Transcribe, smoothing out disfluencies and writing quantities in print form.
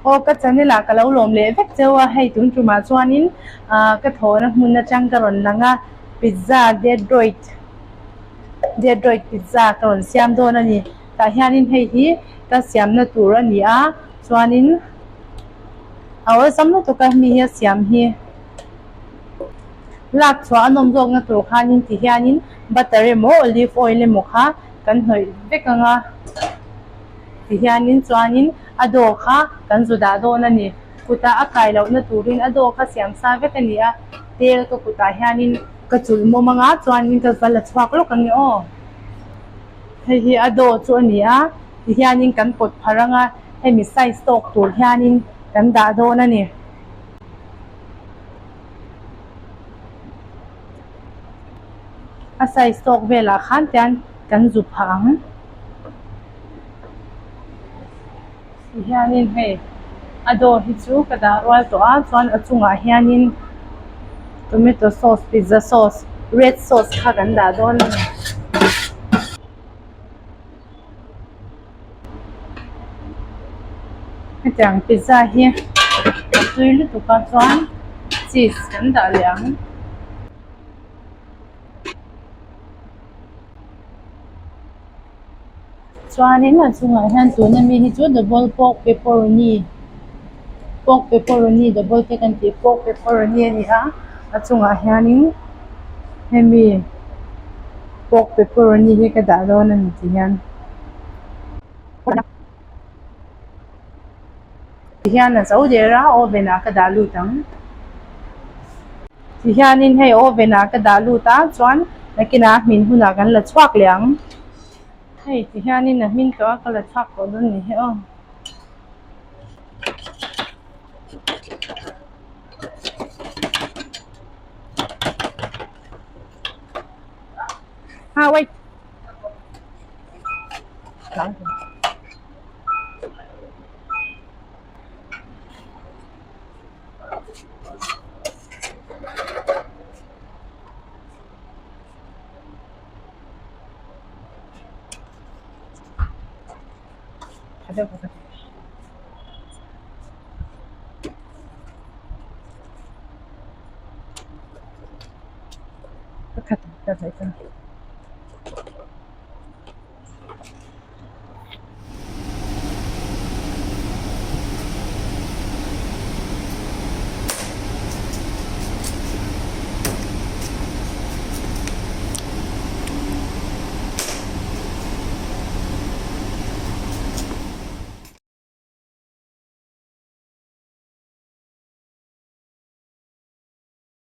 Aw ka channel ah ka lo lawm leh vek cheu a, hei tun tumah chuanin ah ka thawhna hmun atang ka rawn lang a, pizza Detroit Detroit pizza ka rawn siam dawn a ni. Tah hianin hei hi ka siamna tur a ni a, chuanin a awlsam lutuk a mi hi a siam hi. Lak chhuah a nawm zawkna tur khanin ti hianin butter emaw olive oil emaw kha kan hnawih vek ang a ti hianin chuanin a dough kha kan zu dah dawn a ni. Kutah a kai lohna turin a dough kha siam sa vek a ni a, tel ka kutah hianin ka chulh mawm ang a chuanin ka va la chhuak lawk ang e aw. Hei hi a dough chu a ni a ti hianin kan pawt phar ang a hemi size tawk tur hianin kan dah dawn a ni. A size tawk velah khan tian kan zu phah ang. Tihianin hei a dough hi chu ka dah rual tawh a chuan a chungah hianin tomato sauce pizza sauce red sauce kha kan dah dawn a ni. Hetiang pizza hi a tui lutuk a chuan cheese kan dah leh ang. Chuanin a chungah hian tuna mi hi chu double pork pepperoni pork pepperoni double te kan tih pork pepperoni a ni a a chungah hianin hemi pork pepperoni hi ka dah dawn a ni ti hian. Ti hian a zo der a oven ah ka dah lut ang ti hianin hei oven ah ka dah lut a chuan nakinah hmin hunah kan la chhuak leh ang hei ti hianin a hmin tawh a ka la chhuak tawh dawn ni hi aw. Ah wait. Ka khat ka zai ta.